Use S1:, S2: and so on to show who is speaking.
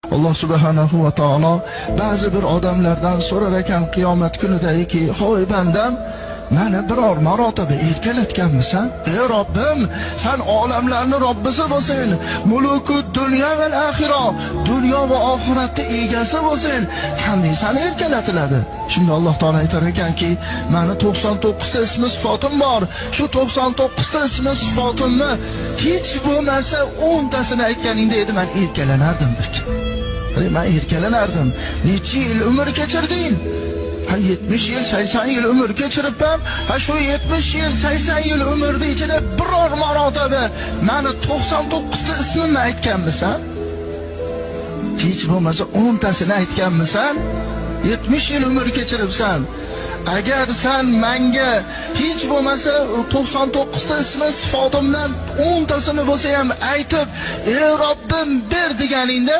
S1: Alloh subhanahu va taolo ba'zi bir odamlardan so'rar ekan qiyomat kunidaki: "Hoy bandam, mani biror marotaba erkalatganmisan?" "Ey Robbim, san olamlarni Robbisi bo'lsin, muluku dunyo va axira, dunyo va oxiratni egasi bo'lsin, qanday sani erkalatiladi?" Shunda Alloh taolo aytar ekanki: "Mani 99 ta ismi sifatim bor. Shu 99 ta ismi sifatimni hech bo'lmasa 10 tasini aytganingda edi, men erkalanardim bir. Men erkalanardim. Necha yil umr kechirding? Ha, 70 yil, 80 yil umr kechiribman. Ha, shu 70 yil, 80 yil umrni ichida biror marotaba mani 99 ta ismimni aytganmisan? Hech bo'lmasa 10 tasini aytganmisan? 70 yil umr kechiribsan. Agar san menga hech bo'lmasa 99 ta ismi sifatimdan 10 tasini bo'lsa ham aytib, 'Ey Robbim, ber' deganingda